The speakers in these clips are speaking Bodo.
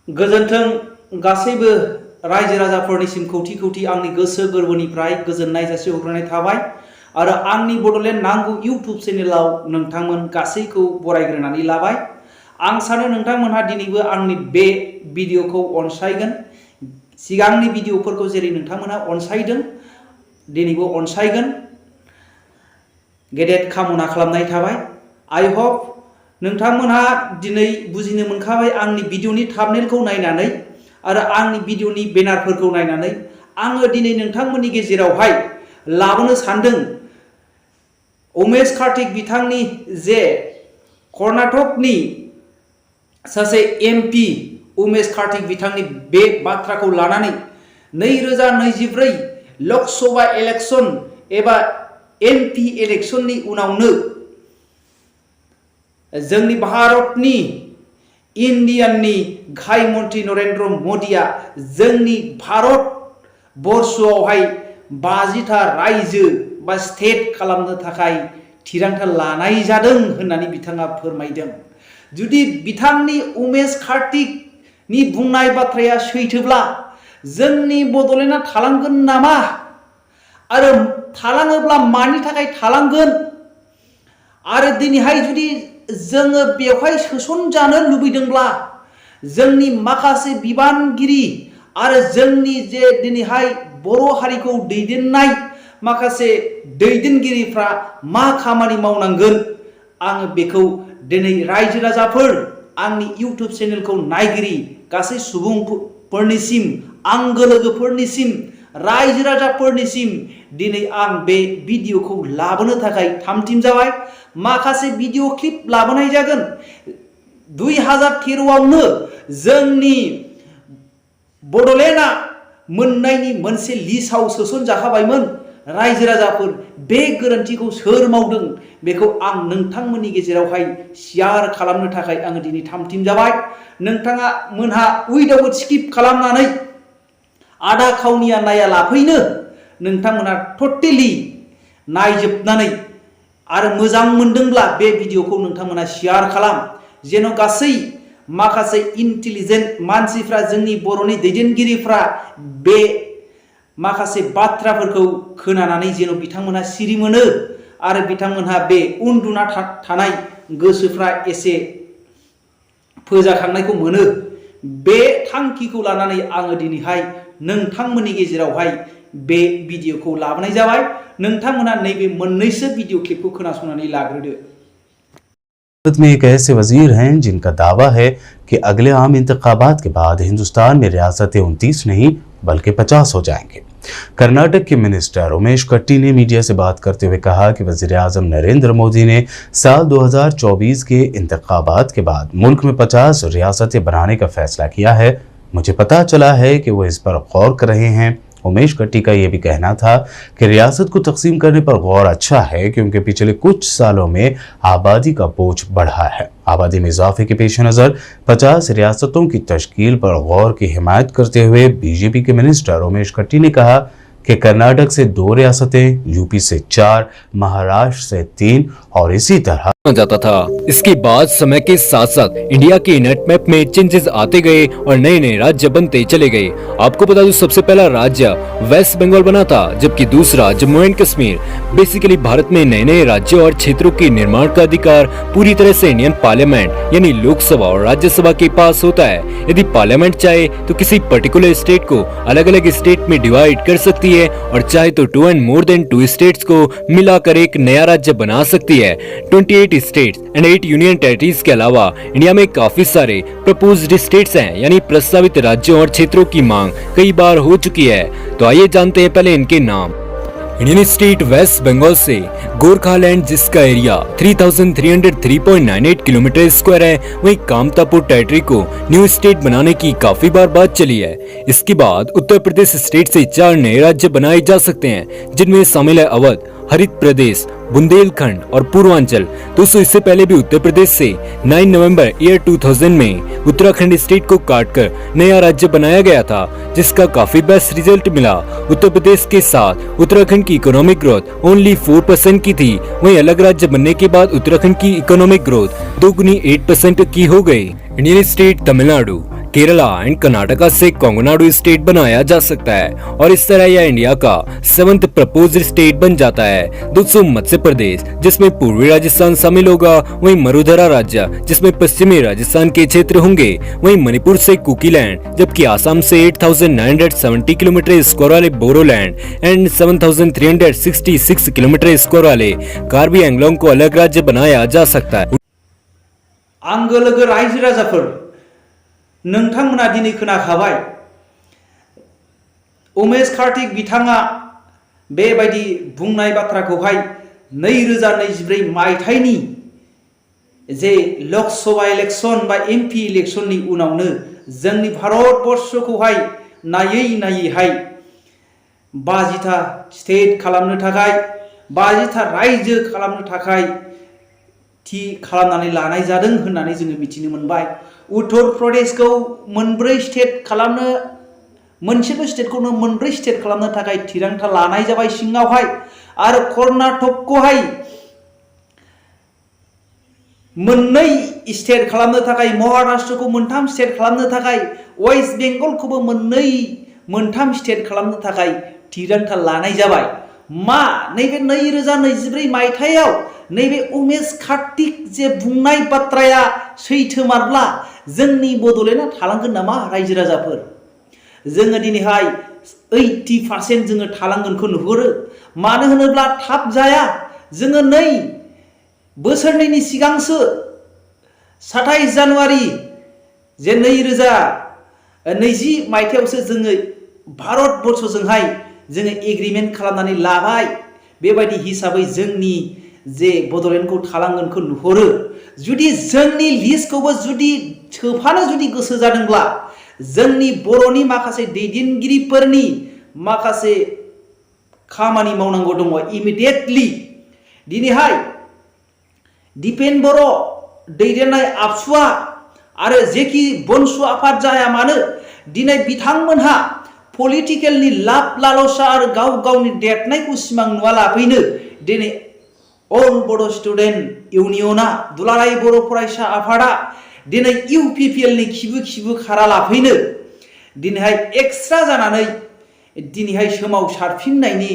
गोजोन्थों गासैबो रायजो राजाफोरनिसिम खौथि खौथि आंनि गोसो गोरबोनिफ्राय गोजोननाय जासिहरनाय थाबाय आरो आंनि बड'लेण्ड नांगौ इउट्युब चेनेलाव नोंथांमोन गासैखौ बरायग्रोनानै लाबाय। आं सानो नोंथांमोनहा दिनैबो आंनि बे भिडिअखौ अनसायगोन। सिगांनि भिडिअफोरखौ जेरै नोंथांमोनहा अनसायदों दिनैबो अनसायगोन। गेदेर कामना खालामनाय थाबाय। आई होप नोंथांमोनहा दिनै बुजिनो मोनखाबाय आंनि भिडिअनि थाम्बनेलखौ नायनानै आरो आंनि भिडिअनि बेनारफोरखौ नायनानै आङो दिनै नोंथांमोननि गेजेरावहाय लाबोनो सानदों उमेश कार्तिक बिथांनि जे कर्नाटकनि सासे एमपि उमेश कार्तिक बिथांनि बे बाथ्राखौ लानानै 2024 लकसभा इलेक्शन एबा एमपि इलेक्शननि उनावनो जोंनि भारतनि इन्डियानि गाहाय मन्त्रि नरेन्द्र मोदीआ जोंनि भारत बर्षआवहाय 50टा रायजो बा स्टेट खालामनो थाखाय थिरांथा लानाय जादों होननानै बिथाङा फोरमायदों। जुदि बिथांनि उमेश कार्तिकनि बुंनाय बाथ्राया सैथोब्ला जोंनि बड'लेण्डआ थालांगोन नामा आरो थालाङोब्ला मानि थाखाय थालांगोन आरो दिनैहाय जुदि जोङो बेवहाय सोसनजानो लुबैदोंब्ला जोंनि माखासे बिबानगिरि आरो जोंनि जे दिनैहाय बर' हारिखौ दैदेननाय माखासे दैदेनगिरिफ्रा मा खामानि मावनांगोन आङो बेखौ दिनै रायजो राजाफोर आंनि इउट्युब चेनेलखौ नायगिरि गासै सुबुंफोरनिसिम आंगो लोगोफोरनिसिम रायजो राजाफोरनिसिम दिनै आं बे भिडिअखौ लाबोनो थाखाय थामथिम जाबाय। माखासे भिडिअ क्लिप लाबोनाय जागोन। 2013आवनो जोंनि बड'लेण्डआ मोननायनि मोनसे लिस्टआव सोसनजाखाबायमोन। रायजो राजाफोर बे गोरोन्थिखौ सोर मावदों बेखौ आं नोंथांमोननि गेजेरावहाय शेयार खालामनो थाखाय आङो दिनै थामथिम जाबाय। नोंथाङा मोनहा उइदाउट स्किप खालामनानै आधा खावनिया नाया लाफैनो नोंथांमोना टटेलि नायजोबनानै आरो मोजां मोनदोंब्ला बे भिडिअखौ नोंथांमोना शेयार खालाम जेन गासै माखासे इन्टेलिजेन्ट मानसिफ्रा जोंनि बर'नि दैदेनगिरिफ्रा बे माखासे बाथ्राफोरखौ खोनानानै जेन बिथांमोना सिरि मोनो आरो बिथांमोनहा बे उन्दुना थानाय गोसोफ्रा एसे फोजाखांनायखौ मोनो। बे थांखिखौ लानानै आङो दिनैहाय नोंथांमोननि गेजेरावहाय बे भिडिअखौ लाबोनाय जाबाय। नोंथांमोना नैबे मोननैसो भिडिअ क्लिपखौ खोनासंनानै लाग्रोदो। भारत में एक ऐसे वजीर हैं जिनका दावा है कि अगले आम इंतखाबात के बाद हिंदुस्तान में रियासतें 29 नहीं बल्कि 50 हो जाएंगे। कर्नाटक के मिनिस्टर उमेश कट्टी ने मीडिया से बात करते हुए कहा कि वजीर आजम नरेंद्र मोदी ने साल 2024 के इंतखाबात के बाद मुल्क में 50 रियासतें बनाने का फैसला किया है। मुझे पता चला है कि वो इस पर गौर कर रहे हैं। उमेश कट्टी का यह भी कहना था कि रियासत को तकसीम करने पर गौर अच्छा है क्योंकि पिछले कुछ सालों में आबादी का बोझ बढ़ा है। आबादी में इजाफे के पेश नज़र 50 रियासतों की तश्कील पर गौर की हिमायत करते हुए बीजेपी के मिनिस्टर उमेश कट्टी ने कहा कि कर्नाटक से 2 रियासतें, यूपी से 4, महाराष्ट्र से 3 और इसी तरह जाता था। इसके बाद समय के साथ साथ इंडिया के नेट मैप में चेंजेस आते गए और नए नए राज्य बनते चले गए। आपको बता दूं सबसे पहला राज्य वेस्ट बंगाल बना था जबकि दूसरा जम्मू एंड कश्मीर। बेसिकली भारत में नए नए राज्यों और क्षेत्रों के निर्माण का अधिकार पूरी तरह से इंडियन पार्लियामेंट यानी लोकसभा और राज्यसभा के पास होता है। यदि पार्लियामेंट चाहे तो किसी पर्टिकुलर स्टेट को अलग अलग स्टेट में डिवाइड कर सकती है और चाहे तो 2 and more than 2 स्टेट्स को मिलाकर एक नया राज्य बना सकती है। 28 स्टेट्स एंड 8 यूनियन टेरिटरीज के अलावा इंडिया में काफी सारे प्रपोज्ड स्टेट्स हैं यानी प्रस्तावित राज्यों और क्षेत्रों की मांग कई बार हो चुकी है। तो आइए जानते हैं पहले इनके नाम। इंडियन स्टेट वेस्ट बंगाल से गोरखालैंड जिसका एरिया 3303.98 किलोमीटर स्क्वायर है, वहीं कामतापुर टेरिटरी को न्यू स्टेट बनाने की काफी बार बात चली है। इसके बाद उत्तर प्रदेश स्टेट से 4 नए राज्य बनाए जा सकते हैं जिनमें शामिल है अवध, हरित प्रदेश, बुंदेलखंड और पूर्वांचल। दोस्तों इससे पहले भी उत्तर प्रदेश से 9 नवंबर ईयर 2000 में उत्तराखंड स्टेट को काटकर नया राज्य बनाया गया था जिसका काफी बेस्ट रिजल्ट मिला। उत्तर प्रदेश के साथ उत्तराखंड की इकोनॉमिक ग्रोथ ओनली 4% की थी, वहीं अलग राज्य बनने के बाद उत्तराखंड की इकोनॉमिक ग्रोथ दोगुनी 8% की हो गई। Indian state Tamil Nadu Kerala and Karnataka से कोंगनाडु स्टेट बनाया जा सकता है और इस तरह यह इंडिया का 7th प्रपोज्ड स्टेट बन जाता है। दोस्तों, मध्य प्रदेश जिसमें पूर्वी राजस्थान शामिल होगा, वहीं मरुधरा राज्य जिसमें पश्चिमी राजस्थान के क्षेत्र होंगे, वहीं मणिपुर से कुकीलैंड, जबकि आसाम से 8,970 किलोमीटर स्क्वायर वाले बोरोलैंड एंड 7,366 किलोमीटर स्क्वायर वाले कार्बी एंग्लोंग को अलग राज्य बनाया जा सकता है। आंगो लोगो रायजो राजाफोर, नोंथांमोना दिनै खोनाखाबाय उमेश कार्तिक बिथाङा बेबायदि बुंनाय बाथ्राखौहाय 2024 मायथाइनि जे लकसभा इलेक्शन बा एमपि इलेक्शननि उनावनो जोंनि भारतबर्षखौहाय नायै नायैहाय 50टा स्टेट खालामनो थाखाय 50टा रायजो खालामनो थाखाय थि खालामनानै लानाय जादों होननानै जोङो मिथिनो मोनबाय। उत्तर प्रदेशखौ मोनब्रै स्टेट खालामनो, मोनसेल' स्टेटखौनो मोनब्रै स्टेट खालामनो थाखाय थिरांथा लानाय जाबाय सिङावहाय, आरो कर्नाटकखौहाय मोननै स्टेट खालामनो थाखाय, महाराष्ट्रखौ मोनथाम स्टेट खालामनो थाखाय, वेस्ट बेंगलखौबो मोनथाम स्टेट खालामनो थाखाय थिरांथा लानाय जाबाय। मा नैबे 2024 मायथाइयाव नैबे उमेश कार्तिक जे बुंनाय बाथ्राया सैथोमारब्ला जोंनि बड'लेण्डआ थालांगोन नामा रायजो राजाफोर? जोङो दिनैहाय 80% जोङो थालांगोनखौ नुहुरो। मानो होनोब्ला थाब जाया। जोङो बोसोरनैनि सिगांसो 27 जानुवारि जे 2020 मायथाइयावसो जोङो भारतबर्षजोंहाय जोङो एग्रिमेन्ट खालामनानै लाबाय। बेबायदि हिसाबै जोंनि जे बड'लेण्डखौ थालांगोनखौ नुहुरो। जुदि जोंनि लिस्टखौबो जुदि सोफानो गोसो जादोंब्ला जोंनि बर'नि माखासे दैदेनगिरिफोरनि माखासे खामानि मावनांगौ दङ इमिडिएटलि। दिनैहाय दिपेन बर' दैदेननाय आबसुआ आरो जेखि बनसु आफाद जाया मानो दिनै बिथांमोनहा पलिटिकेलनि लाब लालसा आरो गाव गावनि देरनायखौ सिमां नुवालाफैनो दिनै अल बड' स्टुडेन्ट इउनियना, दुलाराय बर' फरायसा आफादा दिनै इउपिपिएलनि खिबु खारा लाफैनो दिनैहाय एक्सट्रा जानानै दिनैहाय सोमावसारफिननायनि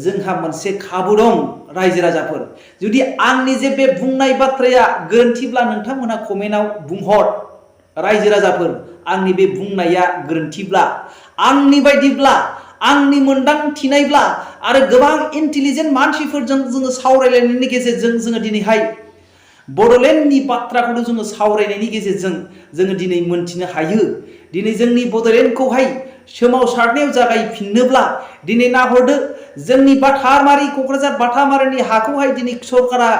जोंहा मोनसे खाबु दं रायजो राजाफोर। जुदि आंनि जे बे बुंनाय बाथ्राया गोरोन्थिब्ला नोंथांमोनहा कमेन्टआव बुंहर रायजो राजाफोर। आंनि बे बुंनाया गोरोन्थिब्ला, आंनि बायदिब्ला, आंनि मोनदांथिनायब्ला आरो गोबां इन्टेलिजेन्ट मानसिफोरजों जोङो सावरायलायनायनि गेजेरजों जोङो दिनैहाय बड'लेण्डनि बाथ्राखौनो जोङो सावरायनायनि गेजेरजों जोङो दिनै मोनथिनो हायो। दिनै जोंनि बड'लेण्डखौहाय सोमावसारनायाव जागायफिननोब्ला दिनै नाहरदो जोंनि बाटारमारि, क'क्राझार बाटारमारिनि हाखौहाय दिनै सरकारा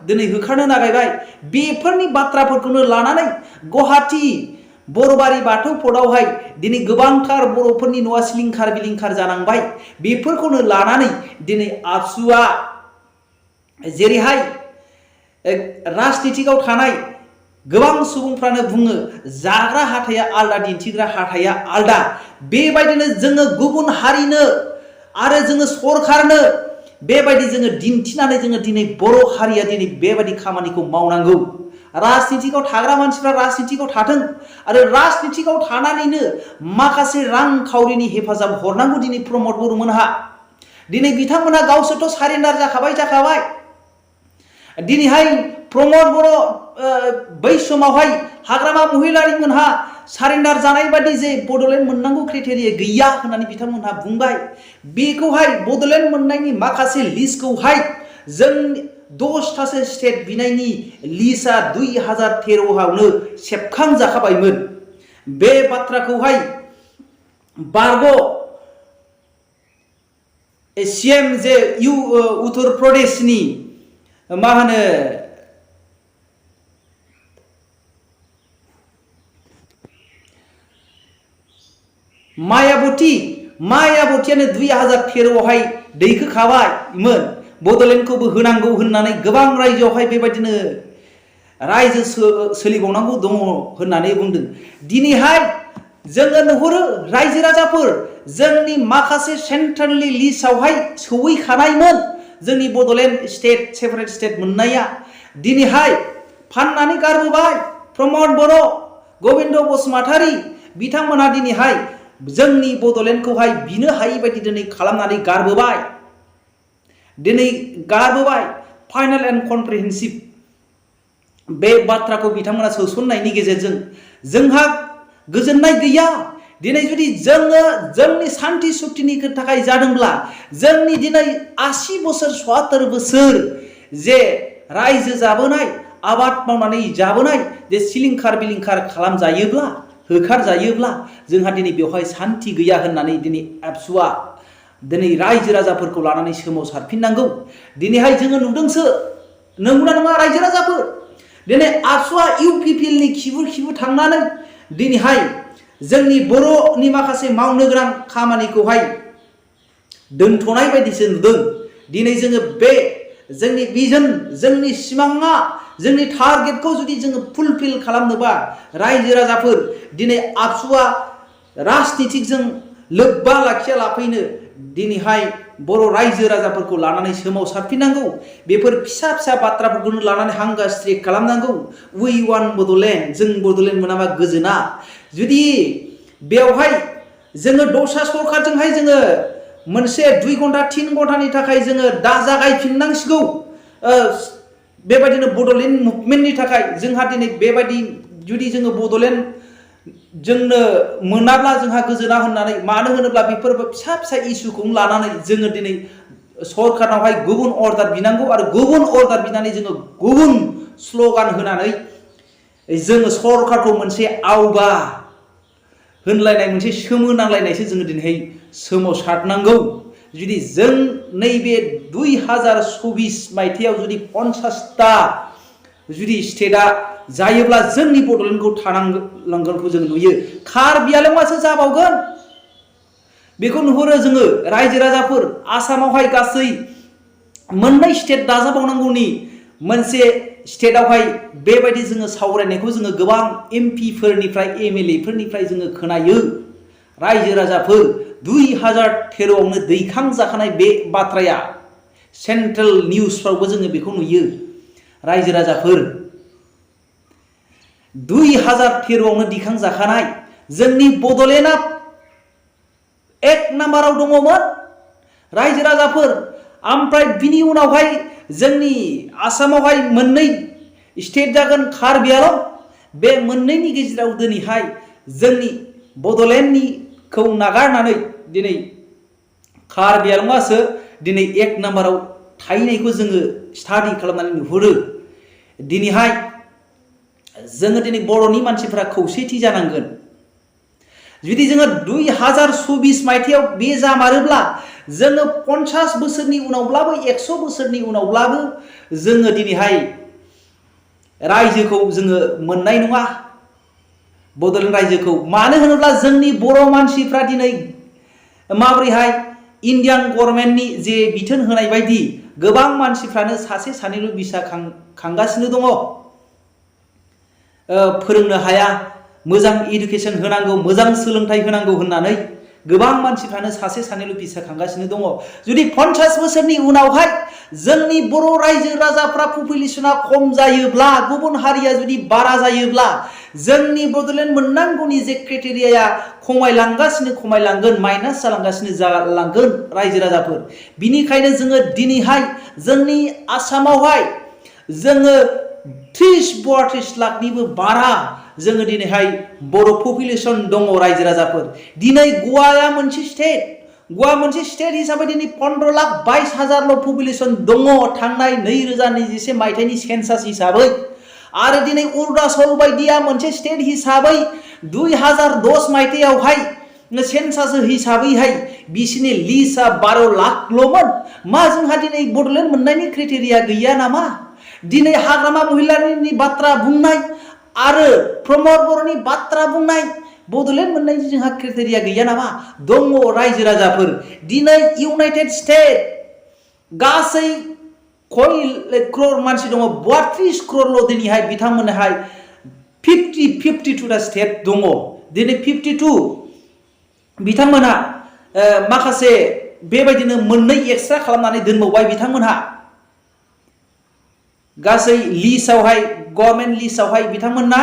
दिनै होखारनो नागायबाय। बेफोरनि बाथ्राफोरखौनो लानानै गुवाहाटी बरबारि बाथौ फर्टआवहाय दिनै गोबांथार बर'फोरनि न'आ सिलिंखार बिलिंखार जानांबाय। बेफोरखौनो लानानै दिनै आबसुआ जेरैहाय राजनितिकआव थानाय गोबां सुबुंफ्रानो बुङो जाग्रा हाथाया आलदा, दिन्थिग्रा हाथाया आलदा। बेबायदिनो जोङो गुबुन हारिनो आरो जोङो सरकारनो बेबायदि जोङो दिन्थिनानै जोङो दिनै बर' हारिया दिनै बेबायदि खामानिखौ मावनांगौ। राजनितिकआव थाग्रा मानसिफ्रा राजनितिकआव थाथों आरो राजनितिकआव थानानैनो माखासे रांखावरिनि हेफाजाब हरनांगौ दिनै प्रमद बर'मोनहा। दिनै बिथांमोनहा गावसोरथ' सारेन्डार जाखाबाय। दिनैहाय प्रमद बर' बै समावहाय हाग्रामा महिलारिमोनहा सारेन्डार जानाय बादि जे बड'लेण्ड मोननांगौ क्राइटेरिया गैया होननानै बिथांमोनहा बुंबाय। बेखौहाय बड'लेण्ड मोननायनि माखासे लिस्टखौहाय जों 10टासो स्टेट बिनायनि लिस्टआ 2013आवनो सेबखांजाखाबायमोन। बे बाथ्राखौहाय बारग' सीएम जे उत्तर प्रदेशनि मायाबतीयानो 2013आवहाय दैखोखाबायमोन बड'लेण्डखौबो होनांगौ होननानै गोबां रायजोआवहाय बेबायदिनो रायजो सोलिबावनांगौ दङ होननानै बुंदों। दिनैहाय जोङो नुहुरो रायजो राजाफोर जोंनि माखासे सेन्ट्रेलनि लिस्टआवहाय सौहैखानायमोन जोंनि बड'लेण्ड स्टेट सेपारेट स्टेट मोननाया। दिनैहाय फाननानै गारबोबाय प्रमद बर' गबिन्द बसुमतारी बिथांमोनहा दिनैहाय जोंनि बड'लेण्डखौहाय बिनो हायि बायदि दिनै खालामनानै गारबोबाय। दिनै गारबोबाय फाइनाल एन्ड कमप्रिहेन्सिभ बे बाथ्राखौ बिथांमोना सोसननायनि गेजेरजों जोंहा गोजोननाय गैया। दिनै जुदि जोङो जोंनि सान्थि सुक्तिनि थाखाय जादोंब्ला जोंनि दिनै 80 बोसोर 74 बोसोर जे रायजो जाबोनाय आबाद मावनानै जाबोनाय जे सिलिंखार बिलिंखार खालामजायोब्ला होखारजायोब्ला जोंहा दिनै बेवहाय सान्थि गैया होननानै दिनै एबसुआ दिनै रायजो राजाफोरखौ लानानै सोमावसारफिननांगौ। दिनैहाय जोङो नुदोंसो, नंगौना नङा रायजो राजाफोर? दिनै एबसुआ इउपिपिएलनि खिबुर थांनानै दिनैहाय जोंनि बर'नि माखासे मावनो गोनां खामानिखौहाय दोनथ'नाय बायदिसो नुदों। दिनै जोङो बे जोंनि भिजन, जोंनि सिमाङा, जोंनि टारगेटखौ जुदि जोङो फुलफिल खालामनोबा रायजो राजाफोर दिनै एबसुआ राजनितिकजों लोब्बा लाखिया लाफैनो दिनैहाय बर' रायजो राजाफोरखौ लानानै सोमावसारफिननांगौ। बेफोर फिसा फिसा बाथ्राफोरखौनो लानानै हांगा स्ट्राइक खालामनांगौ। उइ वान बड'लेण्ड, जों बड'लेण्ड मोनाबा गोजोना। जुदि बेवहाय जोङो दस्रा सरकारजोंहाय जोङो मोनसे 2 घन्टा 3 घन्टानि थाखाय जोङो दा जागायफिननांसिगौ बेबायदिनो बड'लेण्ड मुभमेन्टनि थाखाय। जोंहा दिनै बेबायदि जुदि जोङो बड'लेण्ड जोंनो मोनाब्ला जोंहा गोजोना होननानै, मानो होनोब्ला बेफोर फिसा फिसा इस्युखौनो लानानै जोङो दिनै सरकारनावहाय गुबुन अर्डार बिनांगौ आरो गुबुन अर्डार बिनानै जोङो गुबुन स्ल'गान होनानै जोङो सरकारखौ मोनसे आवगा होनलायनाय मोनसे सोमोनांलायनायसो जोङो दिनैहाय सोमावसारनांगौ। जुदि जों नैबे 2024 मायथाइयाव जुदि 50टा जुदि स्टेटआ जायोब्ला जोंनि बड'लेण्डखौ थानांगोनखौ जों नुयो। कार्बि आंलंआसो जाबावगोन बेखौ नुहुरो जोङो रायजो राजाफोर। आसामावहाय गासै 2 स्टेट दाजाबावनांगौनि मोनसे स्टेटआवहाय बेबायदि जोङो सावरायनायखौ जोङो गोबां एमपिफोरनिफ्राय एमएलएफोरनिफ्राय जोङो खोनायो। रायजो राजाफोर 2013आवनो दैखांजाखानाय बे बाथ्राया सेन्ट्रेल निउसफ्रावबो जोङो बेखौ नुयो। रायजो राजाफोर 2013आवनो दिखांजाखानाय जोंनि बड'लेण्डआ 1 नाम्बाराव दङमोन रायजो राजाफोर। ओमफ्राय बिनि उनावहाय जोंनि आसामावहाय 2 स्टेट जागोन कार्बि आंलं। बे 2नि गेजेराव दिनैहाय जोंनि बड'लेण्डनिखौ नागारनानै दिनै कार्बि आंलंआसो दिनै 1 नाम्बाराव थाहैनायखौ जोङो स्टाडि खालामनानै नुहुरो। दिनैहाय जोङो दिनै बर'नि मानसिफ्रा खौसेथि जानांगोन। जुदि जोङो 2024 मायथाइयाव बे जामारोब्ला जोङो 50 बोसोरनि उनावब्लाबो 100 बोसोरनि उनावब्लाबो जोङो दिनैहाय रायजोखौ जोङो मोननाय नङा, बड'लेण्ड रायजोखौ। मानो होनोब्ला जोंनि बर' मानसिफ्रा दिनै माबोरैहाय इन्डियान गभर्नमेन्टनि जे बिथोन होनाय बायदि गोबां मानसिफ्रानो सासे सानैल' बिसा खांगासिनो दङ। फोरोंनो हाया, मोजां इडुकेसन होनांगौ, मोजां सोलोंथाइ होनांगौ होननानै गोबां मानसिफ्रानो सासे सानैल' बिसा खांगासिनो दङ। जुदि 50 बोसोरनि उनावहाय जोंनि बर' रायजो राजाफ्रा पपुलेसना खम जायोब्ला, गुबुन हारिया जुदि बारा जायोब्ला जोंनि बड'लेण्ड मोननांगौनि जे क्राइटेरियाया खमायलांगोन, माइनास जालांगोन रायजो राजाफोर। बिनिखायनो जोङो दिनैहाय जोंनि आसामावहाय जोङो 30-32 लाखनिबो बारा जोङो दिनैहाय बर' पपुलेसन दङ रायजो राजाफोर। दिनै गवाया मोनसे स्टेट, गवा मोनसे स्टेट हिसाबै दिनै 15,22,000ल' पपुलेसन दङ थांनाय 2021 मायथाइनि सेन्सास हिसाबै। आरो दिनै अरुणाचल बायदिया मोनसे स्टेट हिसाबै 2010 मायथाइयावहाय सेन्सास हिसाबैहाय बिसिनि लिस्टआ 12 लाखल'मोन। मा जोंहा दिनै बड'लेण्ड मोननायनि क्राइटेरिया गैया नामा? दिनै हाग्रामा महिलारिनि बाथ्रा बुंनाय आरो प्रमद बर'नि बाथ्रा बुंनाय, बड'लेण्ड मोननायनि जोंहा क्राइटेरिया गैया नामा? दङ रायजो राजाफोर। दिनै इउनाइटेड स्टेट गासै कय क्रर मानसि दङ, 32 क्ररल' दिनैहाय बिथांमोनहाय 52टा स्टेट दङ। दिनै 52 बिथांमोनहा माखासे बेबायदिनो 2 एक्सट्रा खालामनानै दोनबावबाय बिथांमोनहा। गासै लिस्टआवहाय, गभर्नमेन्ट लिस्टआवहाय बिथांमोनहा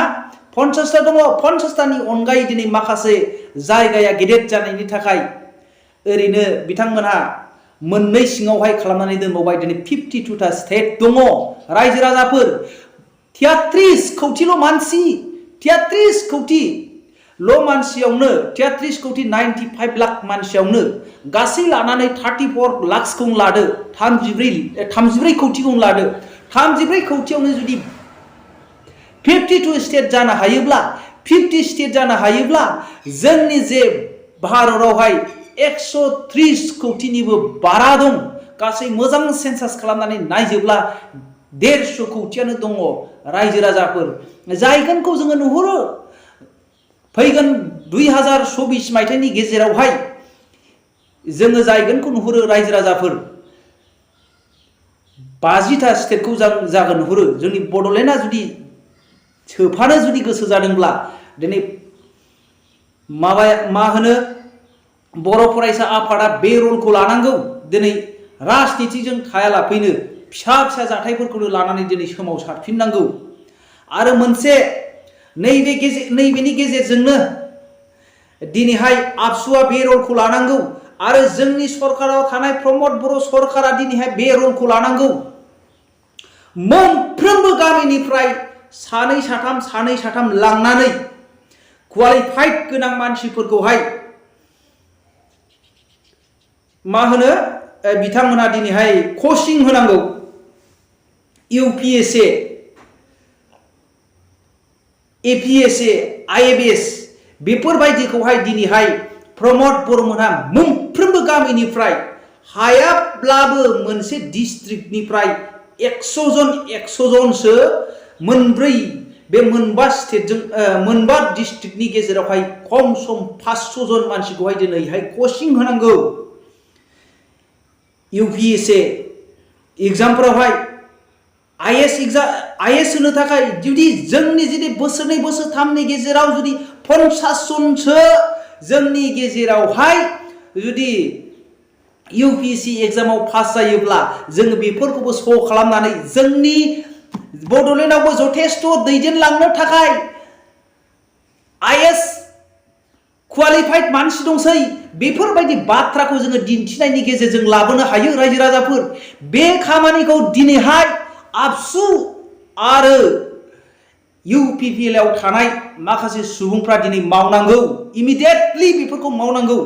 50टा दङ 50टानि अनगायै दिनै माखासे जायगाया गेदेर जानायनि थाखाय ओरैनो बिथांमोनहा मोननै सिङावहाय खालामनानै दोनबावबाय दिनै 52टा स्टेट दङ रायजो राजाफोर 33 कौटिल' मानसि 33 कौटि ल' मानसियावनो 33 कौटि 95 लाख मानसियावनो गासै लानानै 34 लाखखौ लादो 34 कौटिखौ लादो 34 कौटियावनो जुदि 52 स्टेट जानो हायोब्ला 50 स्टेट जानो हायोब्ला जोंनि जे भारतआवहाय 130 कौटिनिबो बारा दं गासै मोजां सेन्सास खालामनानै नायजोब्ला 150 कौटियानो दङ रायजो राजाफोर जायगोनखौ जोङो नुहुरो फैगोन 2024 मायथाइनि गेजेरावहाय जोङो जायगोनखौ नुहुरो रायजो राजाफोर 50टा स्टेटखौ जागोन नुहुरो जोंनि बड'लेण्डआ जुदि सोफानो जुदि गोसो जादोंब्ला दिनै मा होनो बर' फरायसा आफादा बे रलखौ लानांगौ दिनै राजनितिजों थायालाफैनो फिसा फिसा जाथायफोरखौनो लानानै दिनै सोमावसारफिननांगौ आरो मोनसे नैबेनि गेजेरजोंनो दिनैहाय आबसुआ बे रलखौ लानांगौ आरो जोंनि सरकाराव थानाय प्रमद बर' सरकारा दिनैहाय बे रलखौ लानांगौ मोनफ्रोमबो गामिनिफ्राय सानै साथाम लांनानै क्वालिफाइड गोनां मानसिफोरखौहाय मा होनो बिथांमोना दिनैहाय कचिं होनांगौ UPSA APSA IAS बेफोरबायदिखौहाय दिनैहाय प्रमद बर'मोनहा मोनफ्रोमबो गामिनिफ्राय हायाब्लाबो मोनसे डिस्ट्रिक्टनिफ्राय 100 जनसो मोनब्रै बे मोनबा स्टेटजों मोनबा डिस्ट्रिक्टनि गेजेरावहाय खम सम 500 जन मानसिखौहाय दिनैहाय कचिं होनांगौ UPSA एग्जामफोरावहाय IAS होनो थाखाय जुदि जोंनि जुदि बोसोरनै बोसोरथामनि गेजेराव जुदि 50 जनसो जोंनि गेजेरावहाय जुदि UPSC एग्जामाव पास जायोब्ला जोङो बेफोरखौबो श' खालामनानै जोंनि बड'लेण्डआवबो जथेस्थ' दैदेनलांनो थाखाय IAS क्वालिफाइड मानसि दंसै बेफोरबायदि बाथ्राखौ जोङो दिन्थिनायनि गेजेरजों लाबोनो हायो रायजो राजाफोर बे खामानिखौ दिनैहाय आबसु आरो UPPL आव थानाय माखासे सुबुंफ्रा दिनै मावनांगौ इमिडियेटलि बेफोरखौ मावनांगौ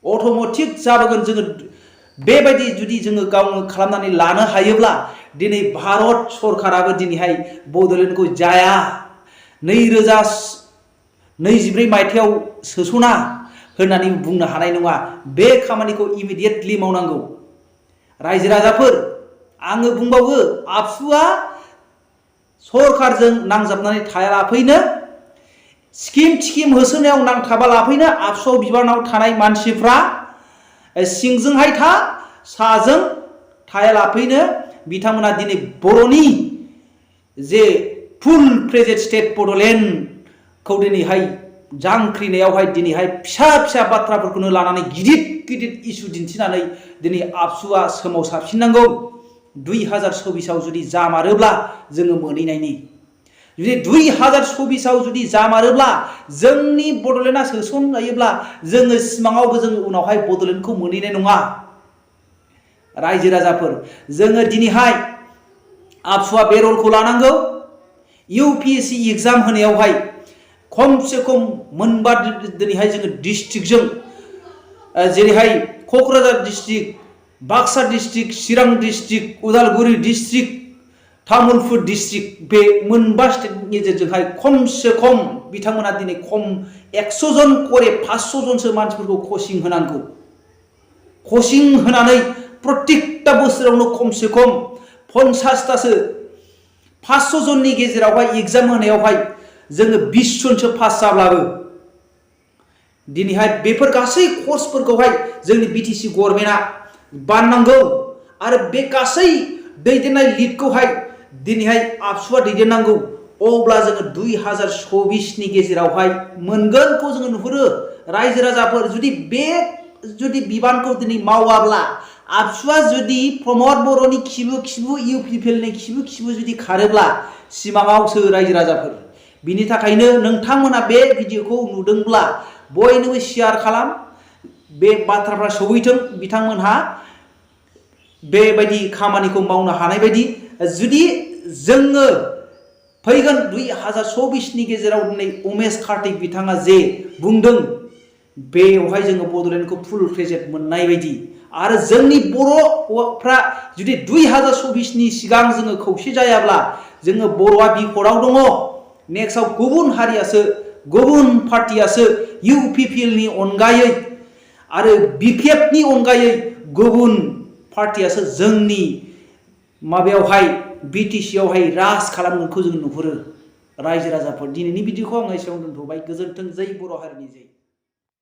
अट'मेटिक जाबोगोन जोङो बेबायदि जुदि जोङो गावनो खालामनानै लानो हायोब्ला दिनै भारत सरकाराबो दिनैहाय बड'लेण्डखौ जाया 2024 मायथाइयाव सोसना होननानै बुंनो हानाय नङा बे खामानिखौ इमिडियेटलि मावनांगौ रायजो राजाफोर आङो बुंबावो आबसुआ सरकारजों नांजाबनानै थायालाफैनो स्किम होसोनायाव नांथाबालाफैनो आबसुआव बिबानाव थानाय मानसिफ्रा सिंजोंहाय साजों थायालाफैनो बिथांमोना दिनै बर'नि जे फुल फ्लेजेड स्टेट बड'लेण्डखौ दिनैहाय जांख्रिनायावहाय दिनैहाय फिसा फिसा बाथ्राफोरखौनो लानानै गिदिर इस्यु दिन्थिनानै दिनै आबसुआ सोमावसारफिननांगौ 2024 जुदि जामारोब्ला जोङो मोनहैनायनि जुदि 2024 जुदि जामारोब्ला जोंनि बड'लेण्डआ सोसनजायोब्ला जोङो सिमाङावबो जोङो उनावहाय बड'लेण्डखौ मोनहैनाय नङा रायजो राजाफोर जोङो दिनैहाय आबसुआ बे रलखौ लानांगौ UPSC एग्जाम होनायावहाय खमसे खम मोनबा दिनैहाय जोङो डिस्ट्रिक्टजों जेरैहाय Kokrajhar district Baksa district Chirang district Udalguri district Tamulpur district बे मोनबा स्टेटनि गेजेरजोंहाय खमसे खम बिथांमोना दिनै खम 100 जन करे 500 जनसो मानसिफोरखौ कचिं होनांगौ कचिं होनानै प्रत्येकटा बोसोरावनो खमसे खम 50टासो 500 जननि गेजेरावहाय एग्जाम होनायावहाय जोङो 20 जनसो पास जाब्लाबो दिनैहाय बेफोर गासै कर्सफोरखौहाय जोंनि BTC गभर्नमेन्टआ बाननांगौ आरो बे गासै दैदेननाय लिडखौहाय दिनैहाय आबसुआ दैदेननांगौ अब्ला जोङो 2024 नि गेजेरावहाय मोनगोनखौ जोङो नुहुरो रायजो राजाफोर जुदि बिबानखौ दिनै मावाब्ला आबसुआ जुदि प्रमद बर'नि खिबु UPPL नि खिबु जुदि खारोब्ला सिमाङावसो रायजो राजाफोर बिनि थाखायनो नोंथांमोना बे भिडिअखौ नुदोंब्ला बयनोबो शेयार खालाम, बे बाथ्राफ्रा सौहैथों बिथांमोनहा बेबायदि खामानिखौ मावनो हानाय बायदि। जुदि जोङो फैगोन 2024 नि गेजेराव दिनै उमेश कार्तिक बिथाङा जे बुंदों बेवहाय जोङो बड'लेण्डखौ फुल क्रेडिट मोननाय बायदि, आरो जोंनि बर'फ्रा जुदि 2024 नि सिगां जोङो खौसे जायाब्ला जोङो बर'आ बिपदआव दङ। नेक्स्टआव गुबुन हारियासो, गुबुन पार्टियासो UPPL नि अनगायै आरो BPF नि अनगायै गुबुन पार्टियासो जोंनि माबायावहाय BTC आवहाय राज खालामगोनखौ जों नुहुरो। रायजो राजाफोर, दिनैनि भिडिअखौ आं एसेयावनो दोनथ'बाय। गोजोन्थों। जै बर' हारिनि जै।